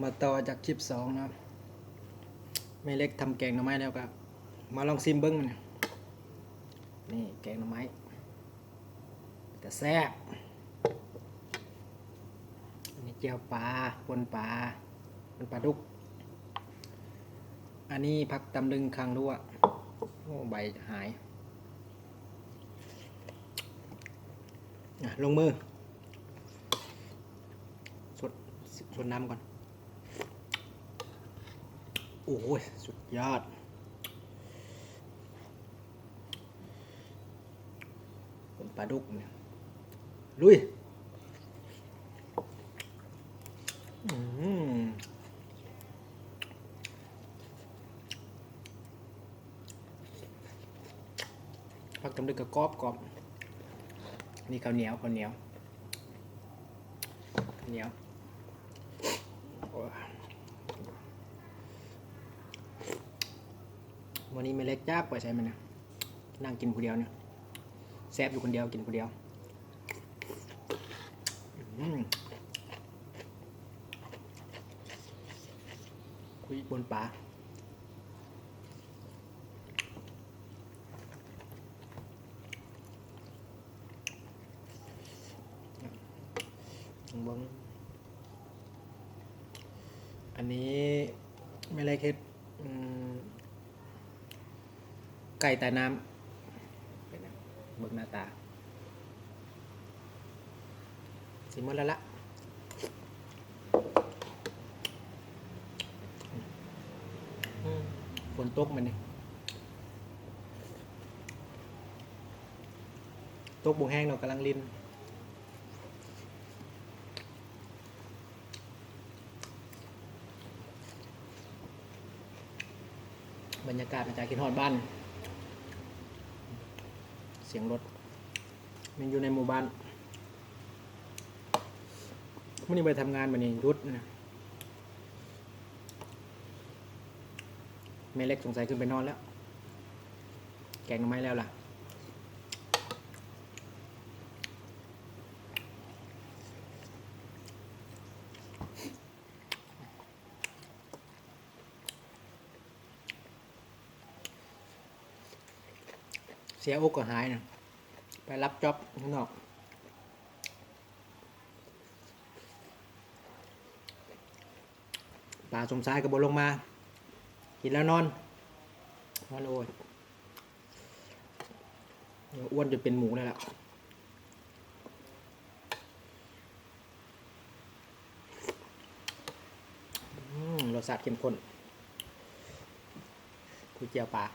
ມາຕໍ່ຈາກຄລິບສອງເນາະ ແມ່ເລັກທຳແກງໜໍ່ໄມ້ແລ້ວກະມາລອງຊີມເບິ່ງ. ນີ້ແກງໜໍ່ໄມ້ ເປັນຕາແຊບ. ອັນນີ້ແຈ່ວປາ ປົ່ນປາ ປົ່ນປາດຸກ. ອັນນີ້ຜັກຕຳລຶງຄາງດ້ວ ໂອ້ ໃບຈະຫາຍ. ອ່ະ ລົງມື ຊົດ ຊົດນ້ຳກ່ອນ. ໂອ້ຍ ສຸດຍອດ ຝົນປາດຸກນີ້ ລຸຍ. ອືມ ຜັກຕຳລຶງກະກອບໆ. ນີ້ເຂົ້າໜຽວ ເຂົ້າໜຽວ ເຂົ້າໜຽວ. ໂອ້ຍ ມື້ນີ້ແມ່ເລັກຈັກໄປໃສມັນນະ ນັ່ງກິນຜູ້ດຽວນີ້ ແຊບຢູ່ຄົນດຽວ ກິນຜູ້ດຽວ. ອືມ ຄຸຍປົ່ນປາ. ເບິ່ງ ອັນນີ້ແມ່ເລັກເຮັດ ອືມ ໄກ່ໃຕ້ນ້ຳ ເບິ່ງໜ້າຕາ ຊິໝົດແລ້ວລະ. ອືມ ຝົນຕົກມື້ນີ້ ຕົກບໍ່ແຮງດອກ ກຳລັງລິນ. ບັນຍາກາດ ອາຈານຄິດຮອດບ້ານ ສຽງລົດ ແມ່ນຢູ່ໃນໝູ່ບ້ານ. ມື້ນີ້ບໍ່ໄດ້ທຳງານ ມື້ນີ້ຢຸດນະ. ແມ່ເລັກສົງໄສຂຶ້ນໄປນອນແລ້ວ ແກງໜໍ່ໄມ້ແລ້ວລະ. ເສຍອົກກໍຫາຍນະ ໄປຮັບຈັອບຂ້າງນອກ. ປາສົມຊາຍກໍບໍ່ລົງມາ ກິນແລ້ວນອນ ນອນ. ໂອ້ຍ ອ້ວນຈົນເປັນໝູແລ້ວລະ. ອືມ ລົດຊາດເຂັ້ມຂຸ້ນ ກຸຍຈຽວປາ.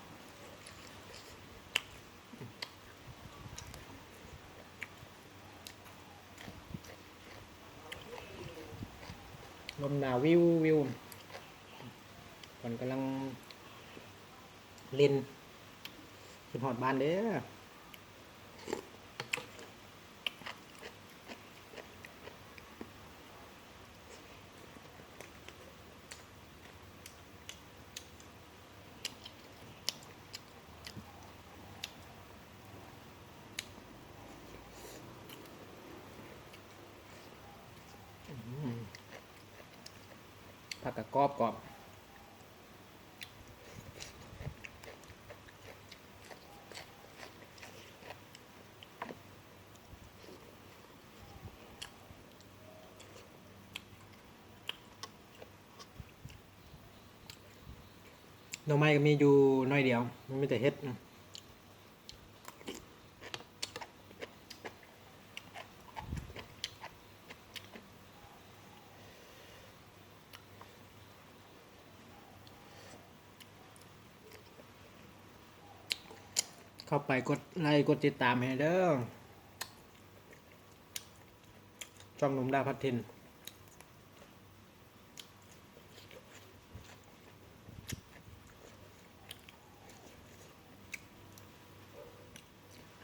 ລົມໜາວວິວໆ ມັນກຳລັງຫຼິ້ນ ຄິດຮອດບ້ານເດີ້. ອືມ ຜັກກະກອບໆ. ໜໍ່ໄມ້ກໍມີຢູ່ໜ້ອຍດຽວ ມັນມີແຕ່ເຫັດນະ. ເຂົ້າໄປກົດໄລ້ກົດຕິດຕາມໃຫ້ເດີ້ ຊ່ອງໜຸ່ມລາວພັດຖິ່ນ.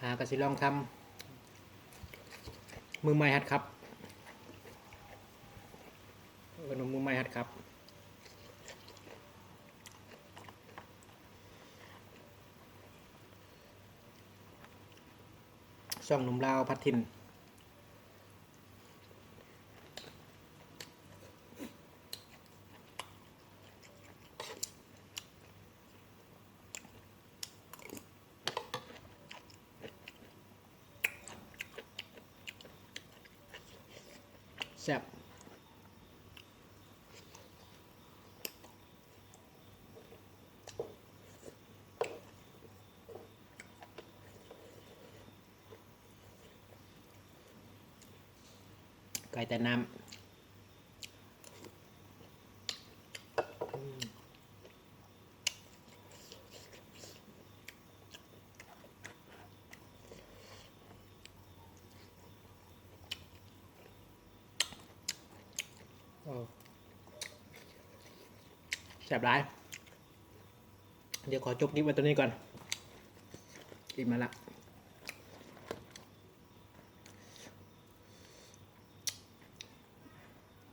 ຫາກະຊິລອງທຳ ມືໃໝ່ຫັດຂັບ ເອີ້ນວ່າມືໃໝ່ຫັດຂັບ. ຊ່ອງໜຸ່ມລາວພັດຖິ່ນ. ແຊບ. ໄກ່ໃຕ້ນ້ຳ ອືມ. ໂອ້ ແຊບຫຼາຍ. ດຽວຂໍຈົບຄລິບໄວ້ຕົວນີ້ກ່ອນ ອີ່ມມາລະ.